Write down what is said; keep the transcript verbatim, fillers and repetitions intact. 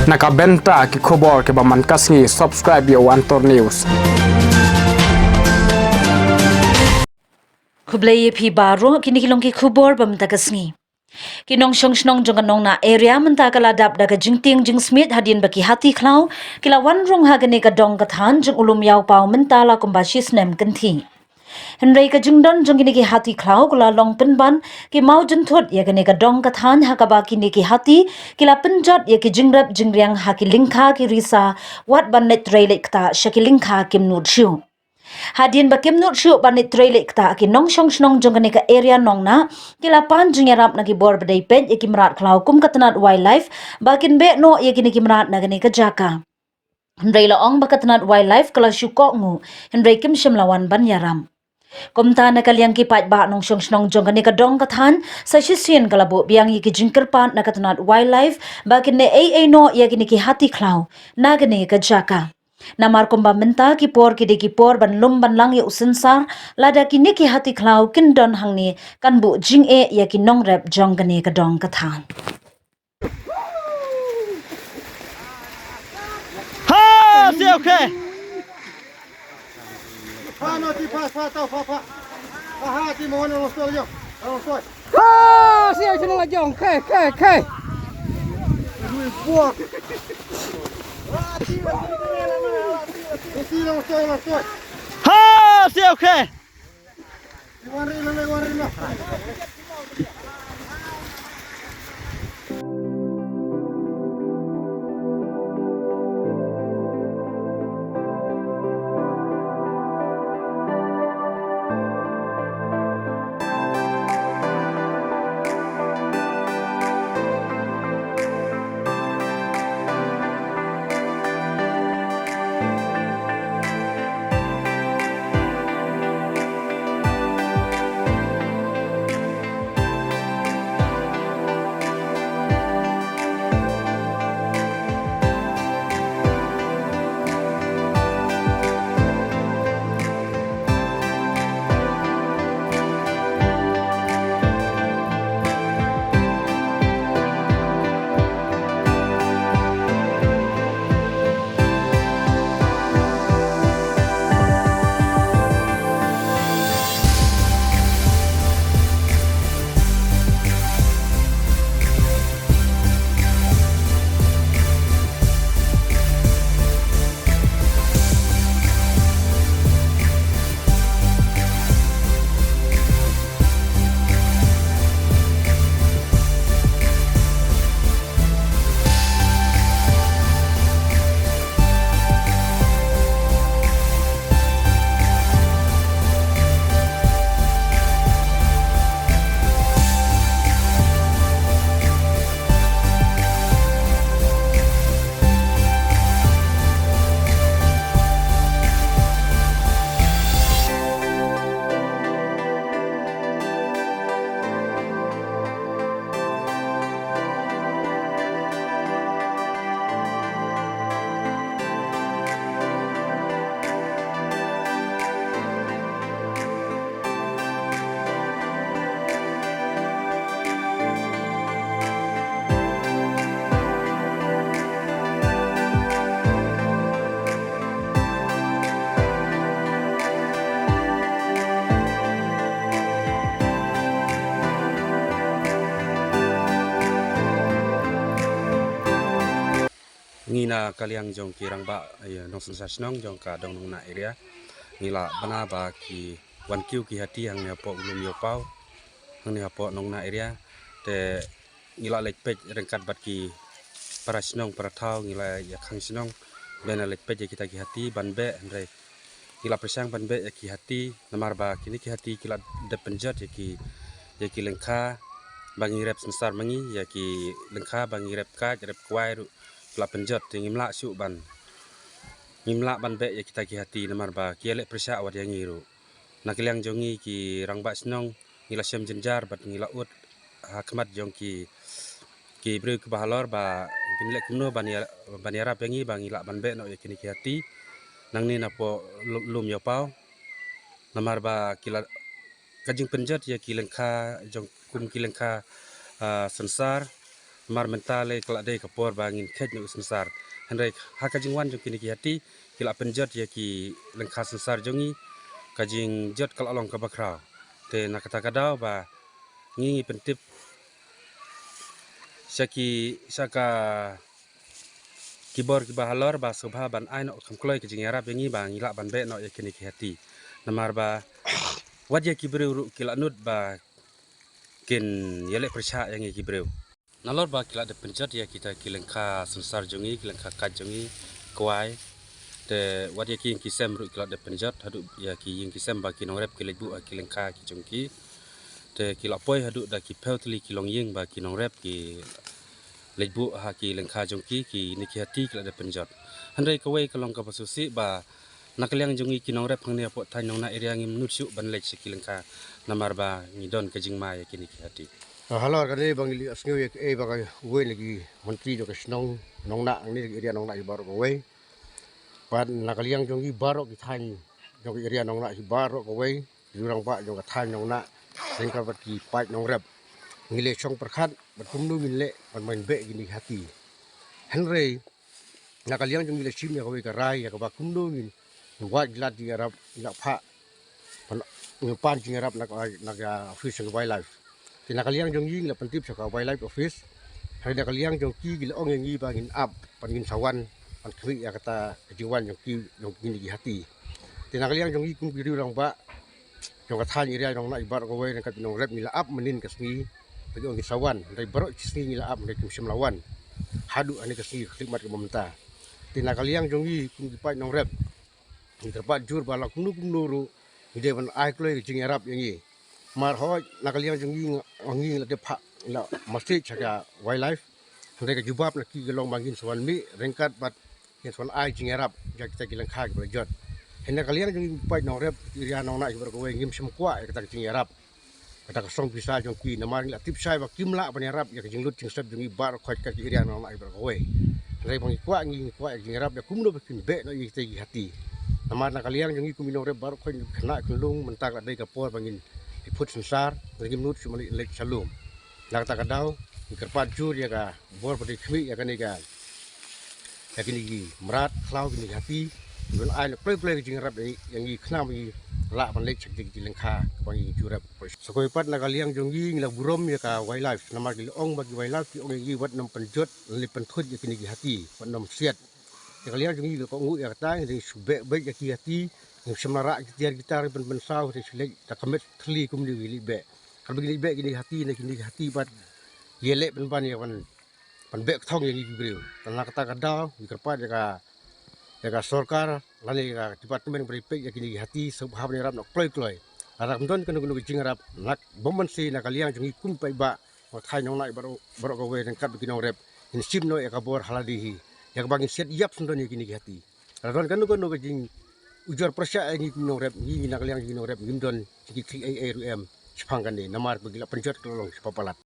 Na ka bynta ki khubor kiba man ka sngi, subscribe ïa u Antor News. Khublei ïa phi baroh, kine ki long ki khubor ba mynta ka sngi. Ki nongshong shnong jong ka Nongna area mynta ka la dap da ka jingtieng jingsmiej hadien ba ki hati khlaw ki la wan rung ha kane ka dong ka thaiñ jong u Lum Ïawpaw mynta la kumba shi snem kynthih. Hynrei ka jingdon jong kine ki hati khlaw ka la long pynban ki maw jynthut ïa kane ka dong ka thaiñ, ha kaba kine ki hati ki la pynjot ïa ki jingrep jingriang ha ki lyngkha ki risa, wat ban leit trei leit ktah sha ki lyngkha kim nud shuh. Hadien ba kim nud shuh ban leit trei leit ktah, ki nongshong shnong jong kane ka area Nongna ki la pan jingïarap na ki bor ba dei peit ïa ki mrad khlaw kum ka tnat Wildlife ba kin beh noh ïa kine ki mrad na kane ka jaka. Hynrei la ong ba ka tnat Wildlife ka la shu kohnguh, hynrei kim shym la wan ban ïarap. Kumta na ka liang ki paidbah nongshong shnong jong kane ka dong ka thaiñ, sa shisien ka la buh biang ïa ki jingkyrpad na ka tnat Wildlife ba kin leh ei ei noh ïa kine ki hati khlaw na kane ka jaka. Namar kumba mynta ki por ki dei ki por ban lum ban lang ïa u synsar, lada kine ki hati khlaw kin don hangne kan buh jingeh ïa ki nongrep jong kane ka dong ka thaiñ. Ha, si, okay. Ha, no, ti, pa, pa, tau, pa, pa. Ha, ha, ti, mo, no, no, soi, yo. No, soi. Ha, si, si, no, jong, okay, okay, okay. Lui buak. Ti, no, soi, no, soi. Ha, si, okay. Ngi na ka liang jong ki rangbah, eh, nongsynshar shnong jong ka dong Nongna area, ngi la bna ba ki wan kiew ki hati hangne hapoh u Lum Ïawpaw, hangne hapoh Nongna area. Te ngi la leit peit ryngkat bad ki para shnong para thaw, ngi la ïa khang shnong ban leit peit ïa kita ki hati ban beh, hynrei ngi la pyrshang ban beh ïa ki hati, namar ba kine ki hati ki la dep pynjot ïa ki, ïa ki lyngkha ba ngi rep synsar ma ngi, ïa ki lyngkha ba ngi rep kait rep kwai ruh ki la pynjot. Te ngim lah shuh ban, ngim lah ban beh ïa kita ki hati namar ba ki ïaleh pyrshah wat ïa ngi ruh. Na ka liang jong ngi ki rangbah shnong, ngi la shem jynjar bad ngi la ud ha khmat jong ki, ki briew kiba halor ba kin leh kumno ban ïa, ban ïarap ïa ngi ba ngi lah ban beh noh ïa kine ki hati nangne napoh Lu-, Lum Ïawpaw. Namar ba ki la, ka jingpynjot ïa ki lyngkha jong, kum ki lyngkha, ah, synsar, Namar mynta lei ka la dei ka por ba ngin kheit noh u synsar. Hynrei ha ka jingwan jong kine ki hati, ki la pynjot ïa ki lyngkha synsar jong ngi, ka jingjot ka la long kaba khraw. Te na kata ka daw ba ngi ngi pyntip sha ki, sha ka ki bor kiba halor ba sngewbha ban ai noh kham kloi ka jingïarap ïa ngi ba ngi lah ban beh noh ïa kine ki hati. Namar ba wat ïa ki briew ruh ki la nud ba kin ïaleh pyrshah ïa ngi ki briew. Nalor ba ki la dep pynjot ïa kita ki lyngkha synsar jong ngi, ki lyngkha kait jong ngi, kwai. Te wat ïa ki ïing ki sem ruh ki la dep pynjot, haduh ïa ki ïing ki sem ba ki nongrep ki leit buh ha ki lyngkha ki jong ki. Te ki la poi haduh da ki phew tylli ki longïing ba ki nongrep ki leit buh ha ki lyngkha jong ki, kine ki hati ki la dep pynjot. Hynrei kawei ka long kaba sngewsih ba na ka liang jong ngi ki nongrep hangne hapoh thaiñ Nongnah area ngim nud shuh ban leit sha ki lyngkha namar ba ngi don ka jingma ïa kine ki hati. Halor kane ba ngi la sngew ïa kaei ba kawei na ki myntri jong ka shnong Nongnah hangne, ka area Nongnah hi baroh kawei. Bad na ka liang jong ngi baroh ki thaiñ jong ka area Nongnah hi baroh kawei, ki rangbah jong ka thaiñ Nongnah, ryngkat bad ki paid nongrep, ngi la shong pyrkhat bad kumno ngin leh ban beh kine ki hati. Hynrei na ka liang jong ngi la shim ïa kawei ka rai ïa kaba kumno ngin wad lad jingïarap, ngi la phah ban, ngin pan jingïarap na ka, na ka office jong ka wildlife. Te na ka liang jong ngi ngi la pyntip sha ka wildlife office. Hynrei na ka liang jong ki ki la ong ïa ngi ba ngin ap, ban ngin sa wan ban khmih ïa kata ka jingwan jong ki, jong kine ki hati. Te na ka liang jong ngi kum ki riew rangbah jong ka thaiñ area Nongnah hi baroh kawei ryngkat ki nongrep ngi la ap mynnin ka sngi ba ki ong ki sa wan. Hynrei baroh ki sngi ngi la ap hynrei kim shym la wan haduh hangne ka sngi ka khyllipmat kaba mynta. Te na ka liang jong ngi kum ki paid nongrep, ngi kyrpad jur ba la kumno kumno ruh ngi dei ban ai kloi ka jingïarap ïa ngi. Namar hooid na ka liang jong ngi, ngi la dep phah, la message sha ka wildlife. Hynrei ka jubab na ki ka long ba ngin sa wan mih ryngkat bad ngin sa wan ai jingïarap ïa kita ki lyngkha kiba la jot. Hynrei na ka liang jong ngi paid nongrep area Nongnah hi baroh kawei ngim shym kwah ïa kata ka jingïarap, kata ka song pisa jong ki, namar ngi la tip shai ba kim lah ban ïarap ïa ka jinglut jingsep jong ngi baroh khoit ka area Nongnah hi baroh kawei. Hynrei ba ngi kwah, ngi kwah ïa ka jingïarap ïa kumno ba kin beh noh ïa kita ki hati. Namar na ka liang jong ngi kum ki nongrep baroh khoit, khynnah khyllung, mynta ka la dei ka por ba ngin ïa phut synsar, ngim nud shuh ban leit sha lum. Na kata ka daw ngi kyrpad jur ïa ka bor ba dei khmih ïa kane ka, ïa kine ki mrad khlaw, kine ki hati, ban ai noh kloi kloi ka jingïarap ïa ngi khnang ba ngi lah ban leit sha kine ki lyngkha ba ngi ju rep. Sa kawei pat na ka liang jong ngi ngi la burom ïa ka wildlife namar ki la ong ba ki wildlife ki ong ïa ngi wat nym pynjot lane pynthut ïa kine ki hati, wat nym siat. Ïa ka liang jong ngi ka kohnguh ïa kata, ngi dei shu beh beit ïa ki hati, ngi shym la rah ki tiar ki tar ban pynsaw, ngi dei shu leit da ka met thylli kumne ngi leit beh. Katba ngi leit beh kine ki hati, na kine ki hati pat ki ïaleh pynban ïa ban, ban beh kthong ïa ngi ki briew. Te na kata ka daw ngi kyrpad ïa ka, ïa ka sorkar lane ïa ka department ba dei peit ïa kine ki hati, sngewbha ban ïarap noh kloi kloi. Lada kam don kano kano ka jingïarap, na bym mynsiem na ka liang jong ngi kum paidbah, ba thaiñ Nongnah baroh, baroh kawei ryngkat bad ki nongrep, ngin shim noh ïa ka bor ha lade hi ïa kaba ngin siat ïap syndon ïa kine ki hati. Lada don kano kano ka jingujor pyrshah ïa ngi kum nongrep, ngi, ngi na ka liang jong ngi nongrep ngim don jingkitkhlieh ei ei ruh em shaphang kane, namar ba ki la pynjot ka la long shaphang palat.